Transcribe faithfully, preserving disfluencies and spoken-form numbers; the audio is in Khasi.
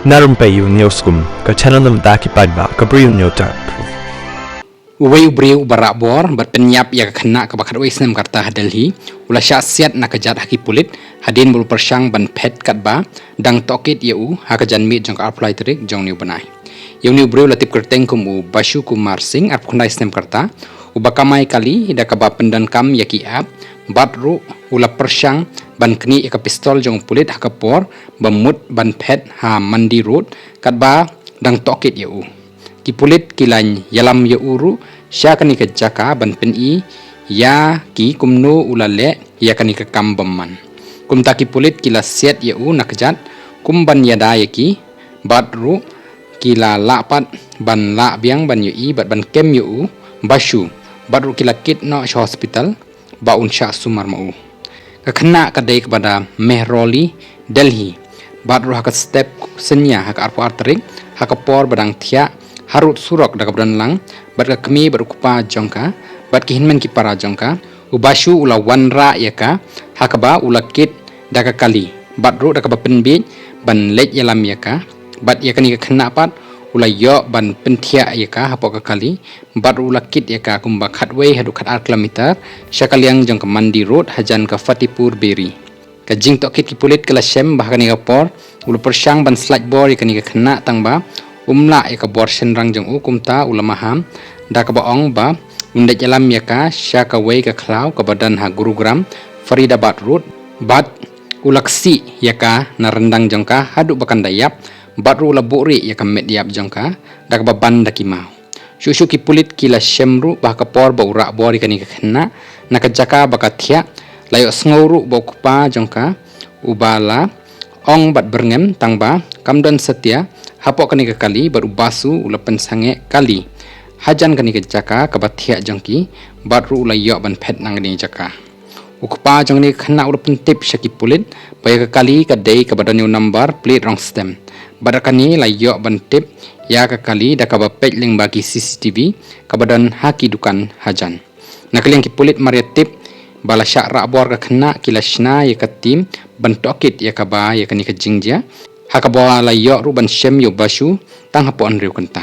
Na rympei ïa u Newskum, ka channel na bynta ki paidbah ka Bri u Newtap. Uwei u briew uba rah bor bad pynïap ïa ka khynnah kaba khatwei snem ka rta ha Delhi u la shah siat na kjat ha ki pulit hadien ba u pyrshang ban phet katba dang tohkit ïa u ha ka janmiet jong ka arphew lai tarik jong une u bnai. Ïa une u briew la tip kyrteng kum u Bashu Kumar Singh, arphew khyndai snem ka rta, uba kamai kali da kaba pyndonkam ïa ki app, bad ruh u la pyrshang ban knieh ïa ka pistol jong u pulit ha ka por ba mut ban phet ha Mandi Road katba dang tohkit ïa u. Ki pulit ki la ïalam ïa u ruh sha kane ka jaka ban pyni ïa ki kumno u la leh ïa kane ka kam bymman. Kumta ki pulit ki la siat ïa u na kjat kum ban ïada ïa ki, bad ruh ki la lah pat ban lah biang ban ïohi bad ban kem ïa u Bashu, bad ruh ki la kit noh sha hospital ba un shah sumar ma u. Ka khynnah ka dei kaba da Mehrauli, Delhi, bad ruh ha ka step synñia ha ka arphew ar tarik, ha ka por ba dang thiah harud surok da kaba don lang bad ka kmie bad u kpa jong ka bad ki hynmen ki para jong ka, u Bashu u la wanrah ïa ka ha kaba u la kit da ka kali bad ruh da kaba pynbiej ban leit ïalam ïa ka, bad ïa kane ka khynnah pat u la ïoh ban pynthiah ïa ka hapoh ka kali, bad ruh u la kit ïa ka kumba khatwei haduh khatar kilometer sha ka liang jong ka Mandi Road hajan ka Fatehpur Beri. Ka jingtohkit ki pulit ka la shem ba ha kane ka por u la pyrshang ban slait bor ïa kane ka khynnah tang ba um lah ïa ka bor shynrang jong u, kumta u la maham da kaba ong ba un leit ïalam ïa ka sha kawei ka khlaw kaba don ha Gurugram Faridabad Road, bad u la ksih ïa ka na ryndang jong ka haduh ba kan da ïap, bad ruh u la buhrieh ïa ka met ïap jong ka da kaba ban da ki maw. Shuh shuh ki pulit ki la shem ruh ba ha ka por ba u rah bor ïa kane ka khynnah na ka jaka ba ka thiah, la ïohsngew ruh ba u kpa jong ka uba la ong bad byrngem tang ba kam don satia hapoh kane ka kali, bad u Bashu u la pynsangeh kali hajan kane ka jaka kaba thiah jong ki, bad ruh u la ïoh ban phet na kane ka jaka. U kpa jong kane ka khynnah u la pyntip sha ki pulit ba ïa ka kali ka dei kaba don ïa u nambar plate rong stem, bad da kane la ïoh ban tip ïa ka kali da kaba peit lyngba ki C C T V kaba don ha ki dukan hajan. Na ka liang ki pulit mar ïa tip ba la shah rah bor ka khynnah, ki la shna ïa ka team ban tohkit ïa kaba ïa kane ka jingjia, ha kaba la ïoh ruh ban shem ïa u Bashu tang hapoh hynriew kynta.